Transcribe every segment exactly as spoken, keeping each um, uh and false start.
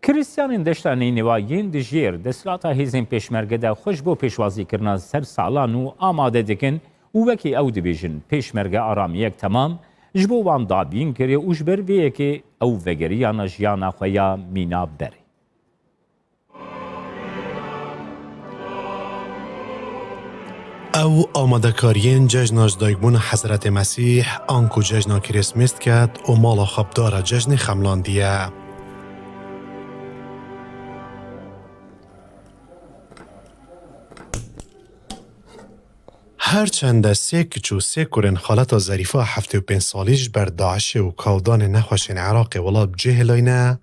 Krîstiyanên Deşta Neynewayê yên di jêr desthilata hêzên Pêşmerge de xwe ji bo pêşwazîkirina ser salan û amade dikin û wekî ew dibêjin, Pêşmerge aramiyek temam ji bo wan dabîn kiriye û ji ber vê yekê ew vegeriyana jiyana xwe ya mîna berê. Ew amadekariyên cejna ji dayikbûna Hezretê Mesîh, anku cejna Krîsmês diket û mala xwe bi dara cejnê xemlandiye. Her çende sê kiç û sê kurên xaleta Zerîfa heftê û pênc salî ji ber DAIŞê û kawdanên nexweşên Iraqê welat bi cihê layne,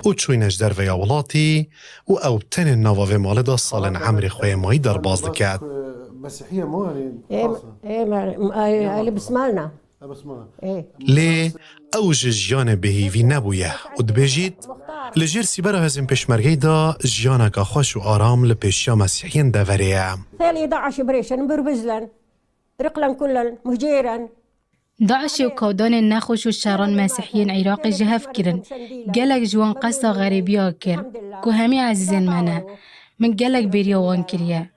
û çûyne ji derveya welatî û ew tenê nava vê malê de salên emrê xwe yê mayî derbas diket. Mesîhiye mi, yanî, Ê, xasa? Ê, me, me, Ê, Elî Bismalna. Ê, Bismalna. Ê. Lê ew ji jiyanê bêhîvî nebûye û dibêjît, li jêr sîbera hêzên pêşmergeyî de jiyaneke xweş û aram li pêşiya mesîhiyên deverê ye. Felî DAIŞ birêşin, birbizlen, riqlen kullen, muhcêren. DAIŞê û kawdanên nexweş û şeran mesîhiyên Iraqê ji hev kirin. Gelek ji wan qesta xerîbiya kir, ku hemî ezîzên me ne. Min gelek bêriya wan kiriye.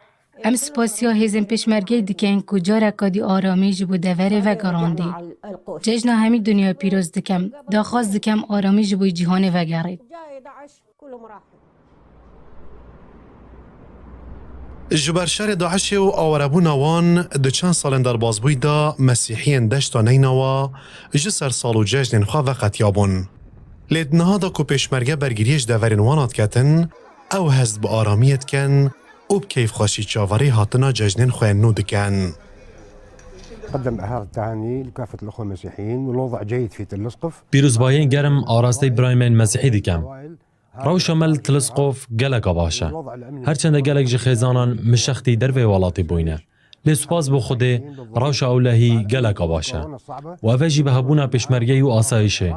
Em spasiya hêzên pêşmergeyê dikin ku careka dî aramî ji bo deverê vegerandî. Cejna hemî dinya pîroz dikim. Daxwaz dikim aramî ji bo cîhanê vegerît. Ji ber şerê DAIŞê û awerebûna wan di çend salên derbasbûyî de mesîhiyên deşta Neynawa ji ser sal û cejnên xwe veqetiyabûn. Lê di niha de ku pêşmerge bergiriyê ji deverên wan diketin, ew hest bi aramiyê dikin û bi keyfxweşî çaverî hatina cejnên xwe yên nû dikin. قدم أهل التهاني لكافة الأخوة المسيحيين، والوضع جيد في تل الأسقف. Pîrozbahiyên germ arasteyî birayên me yên mesîhî dikim. Rewşa me li Telesqof geleka baş e. Her çende gelek ji xêzanan min şextî derveyê welatê bûyne. Lê spas bo Xwedê, rewşa ewlehî geleka baş e. Û ev e jî bi hebûna pêşmergeyî û asayîşê.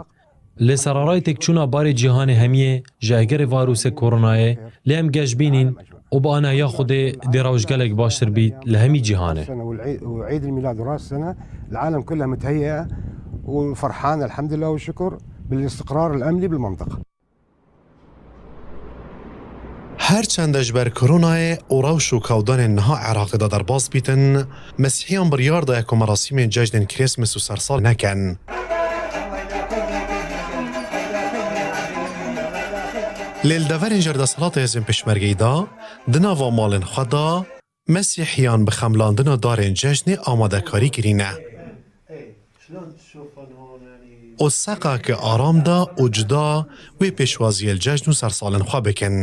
Lê serarayê têkçûna barê cîhanê hemiyê ji egerê varûsê koronayê, lê em geşbîn în û bi anehiya Xwedê dê rewş gelek baştir bît li hemî cîhanê. السنة والعيد، وعيد الميلاد وراس السنة، العالم كلها متهيئة وفرحانة الحمد لله والشكر بالاستقرار الأمني بالمنطقة. Her çende ji ber koronayê û rewş û kawdanên niha Iraqê de derbas bîtin, mesîhiyan biryar daye ku merasîmên cejnên Krîsmês û sersal nekin. Lê li deverên jêr desthilatê hêzên pêşmergeyî de, di nava malên xwe de, Mesîhiyan bi xemlandina darên cejnê amadekarî kirîne. û seqake aram da û cuda wê pêşwaziyê li cejn û sersalên xwe bikin.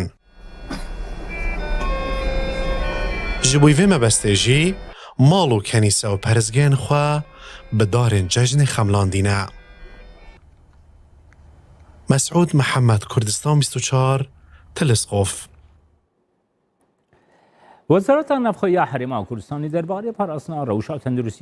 Ji bo vê mebestê jî mal û kenîse û perestgehên xwe bi darên cejnê xemlandîne. Mesûd Mihemed, Kurdistan bîst û çar, Telesqof. Wezareta Navxwe ya Herêma Kurdistanê derbarê parastina rewşa tenduristî